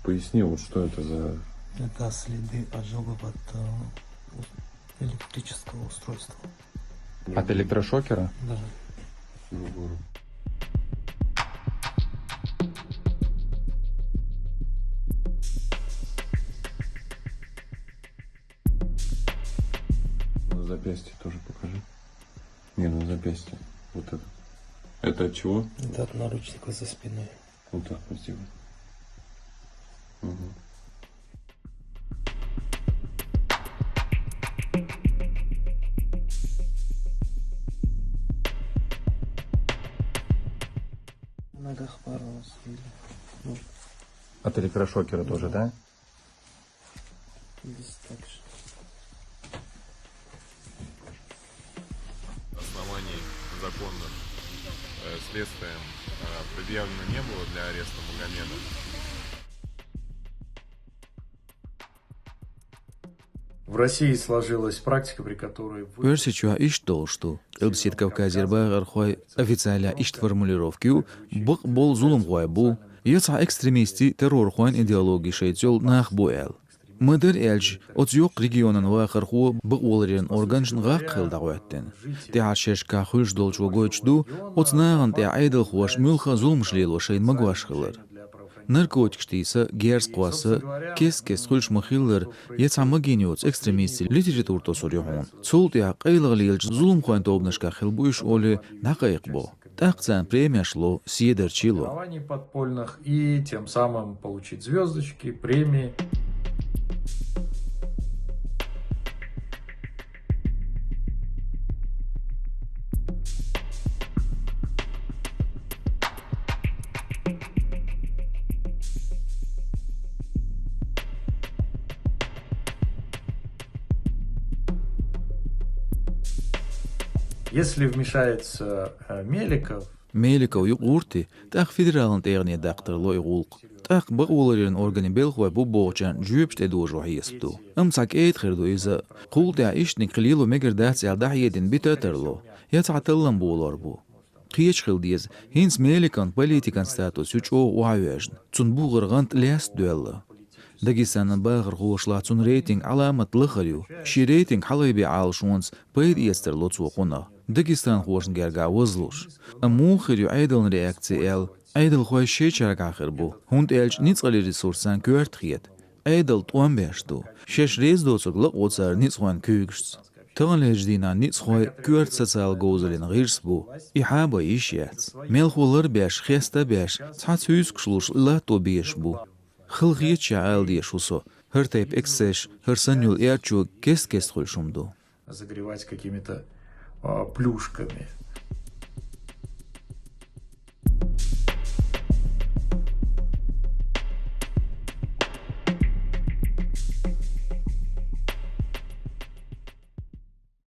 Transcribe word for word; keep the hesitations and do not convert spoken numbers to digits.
Поясни, вот что это за... Это следы ожогов от э, ус- электрического устройства. От электрошокера? Да. Другую руку. На запястье тоже покажи. Не, на запястье. Вот это. Это от чего? Это от наручника за спиной. Вот так вот сделай. Мгм. На ногах порвалось. Видели? Вот От электрошокера тоже, да? Здесь так же. Оснований законных э, следствием э, предъявлено не было для ареста Магомеда. В России сложилась практика, при которой вы- Оьрсийчохь иштта долуш ду. Къилбаседа Кавказера бахархой официалехь иштта формулировка ю: бакъболу зуламхой бу, я цхьа экстремистийн, террорхойн идеологи шайца йолу нах бу аьлла. Ма-дарра аьлча, оцу йоккха регионан вахархо бакъволаран органашна гӀаккха хилла дӀахӀоьттина. ТӀаьхьара шерашкахь хуьлуш долчо гойтуш ду, оцу нахана тӀехь Ӏедалхоша муьлхха а зуламаш лело шайна магош хилар. Наркотикаш тийса, герз кхосса, кест-кеста хуьлуш ма-хиллара, я цхьа магийна йоцу экстремистийн литература тосур ю хьуна. Цул тӀаьхьа къайлаха лелачу зуламхойн тобанашкахь хилла бу уьш олий дӀакхайкхабо. ТӀаккха царна премеш ло, седарчий ло. Образований подпольных и тем самым получить звездочки, премии. Если вмешается э, Меликов, Меликов юкъа гӀорти, тӀаккха федералан тӀегӀане даккха тарло и гӀуллакх. ТӀаккха бакъволаран органийн белхахой бу бохучарна жоьпаш тӀедожо хьесап ду. Амма цхьа кӀеда хир ду иза. Кхул тӀаьхьа иштаниг хила лело мегар дац аьлла дӀахьедина бита а тарло, я цхьа таллам болор бу. Кхеташ хила деза, хӀинца Меликовн политикан статус ю чӀогӀа охьавоьжна, цунна бухара гӀант лаьцна доьлла. Дагестанан бахархошлахь цуьнан рейтинг Ӏаламат лахара ю. Шен рейтинг хьалхе бен Ӏалашонца пайда эца тарло цо кхунах, дагестанхошна гергахь вазлуш. Амма муха хир ю Ӏедалан реакци аьлла, Ӏедалхой шайчаьргахь хир бу, хӀунда аьлча ницкъаллин ресурс царна коьрта хета. Ӏедал тӀом беш ду. Шаьш реза доцург лакхаво цара ницкъахойн куьйгашца. Таханлерчу дийнахь ницкъахой коьрта социалан говзаллин гӀирс бу. И хьаба йиш яц. Мелхо лар беш, хеста беш, цхьацца хьуьйсуш луш латто безаш бу. Хала хеташ ала дезаш ву со, хӀара тайпа эксцессаш, хӀара санна йолу эрчо кест-кеста хуьлуш хӀума ду. Загревать какими-то а, плюшками.